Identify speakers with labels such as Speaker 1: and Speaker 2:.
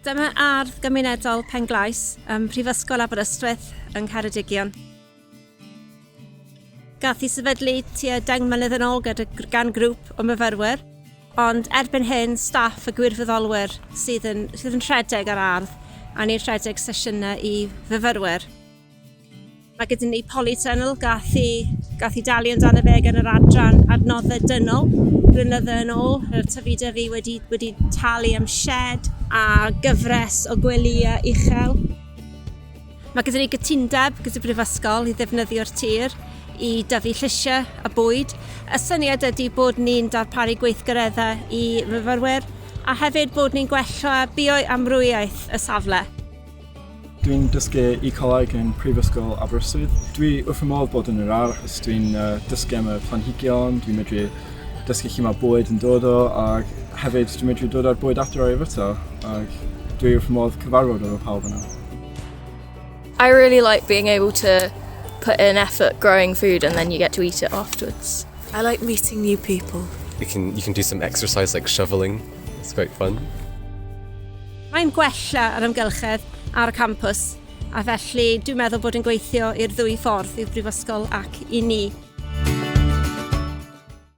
Speaker 1: Dyma ardd gymunedol Penglais ym Mhrifysgol Aberystwyth yng Ngheredigion. Gath ei sefydlu tua 10 mlynedd yn ôl gyda, gan grŵp o myfyrwyr, ond erbyn hyn staff a gwirfoddolwyr sydd yn, sydd yn rhedeg yr ardd a ni'n rhedeg sesiynau i fyfyrwyr. Mae gyda ni polytunnel gath ei, gath ei dalu amdano fe gan yr adran adnoddau dynol blynydde yn ôl. Yr tyfu dyfu wedi, wedi talu am shed a gyfres o gwelyau uchel. Mae gyda ni gytundeb gyda Brifysgol i ddefnyddio'r tir i dyfu llysiau a bwyd. Y syniad ydy bod ni'n darparu gweithgareddau i myfyrwyr a hefyd bod ni'n gwella bioamrywiaeth y safle.
Speaker 2: Dwi'n dysgu ecoleg yn Prifysgol Aberystwyth. Dwi wrth fy modd bod yn yr ardd achos dwi'n uh, dysgu am y planhigion, dwi'n medru dysgu lle mae bwyd yn dod o ac hefyd dwi'n medru dod â'r bwyd adre i fyta ac dwi wrth fy modd cyfarfod efo pawb yna.
Speaker 3: I really like being able to put in effort growing food and then you get to eat it afterwards.
Speaker 4: I like meeting new people.
Speaker 5: You can you can do some exercise like shoveling. It's quite fun.
Speaker 1: Mae'n gwella yr amgylchedd ar y campws a felly dwi'n meddwl bod yn gweithio i'r ddwy ffordd, i'r brifysgol ac i ni.